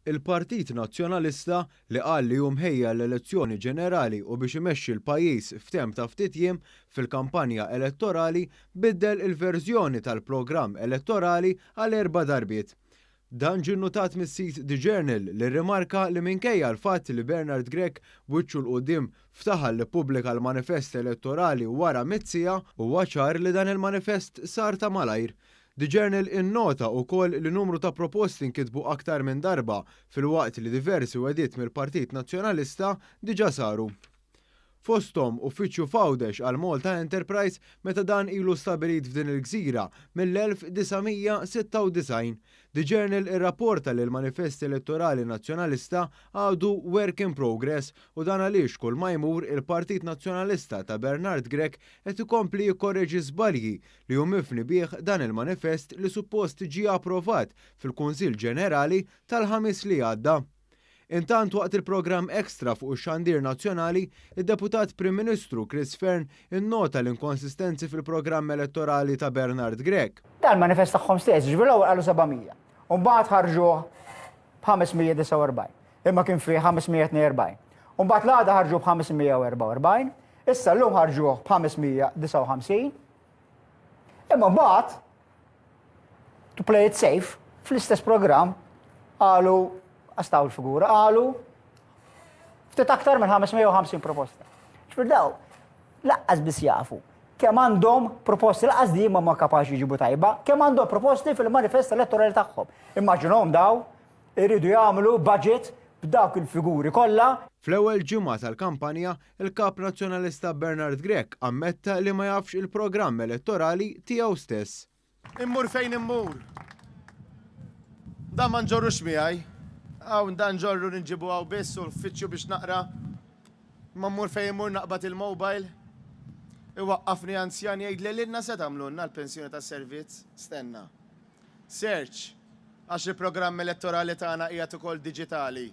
Il-Partit Nazzjonalista, li qal li hu mħejji għall-elezzjoni ġenerali u biex imexxi l-pajjiż f'temp ta' ftit jiem fil-kampanja elettorali, biddel il-verżjoni tal-programm elettorali għal erba' darbiet. Dan ġie nnutat mis-sit The Journal li rrimarka li minkejja l-fatt li Bernard Grech b'wiċċu 'l quddiem ftaħar li ppubblika l-manifest elettorali wara mitt siegħa, huwa ċar li dan il-manifest sar ta' malajr. The Journal innota ukoll li numru ta' proposti nkitbu aktar minn darba filwaqt li diversi wegħdiet mill-Partit Nazzjonalista diġà saru. Fosthom uffiċċju f'Għawdex għal Malta Enterprise meta dan ilu stabilit f'din il-gżira mill-1996. The Journal irrapporta li l-manifest elettorali Nazzjonalista għadu work in progress u dan għaliex kull ma jmur il-Partit Nazzjonalista ta' Bernard Grech qed ikompli jikkorreġi żbalji li hu mifni bih dan il-manifest li suppost ġie approvat fil-Kunsill Ġenerali tal-Ħamis li għadda. Intant waqt il-programm Extra fuq ix-xandir nazzjonali, id-Deputat Prim Ministru Chris Fearne innota l-inkonsistenzi fil-programm elettorali ta' Bernard Grech. Dan manifest tagħhom stess, ġifieri l-ewwel qalu 700. U mbagħad ħarġuh b'549. Imma kien fih 542. U mbagħad l-għada ħarġuh b'544, issa llum ħarġuh b'559. Imma mbagħad to play it safe, fl-istess programm qalu għastaw il-figura, qalu ftit aktar minn 550 proposta. Ġifier daw, laqqas biss jafu kemm għandhom proposti laqqas di ma ma kapaċi jġibu tajba, kemm għandhom proposti fil-manifest elettorali tagħhom. Immaġinhom daw iridu jagħmlu budget b'dawk il-figuri kollha. Fl-ewwel ġimgħa tal-kampanja, il-Kap Nazzjonalista Bernard Grech ammetta li ma jafx il-programm elettorali tiegħu stess. Immur fejn immur. Dan ma nġorrux miegħi. Hawn dan nġorru nġibu hawn biss u l-uffiċċju biex naqra. Imma mmur fejn immur naqbad il-mobile. Iwaqqafni anzjan jgħidli lilna se tagħmlulna l-pensjoni tas-servizz? Stenna. Search, għax il-programm elettorali tagħna qiegħed ukoll diġitali.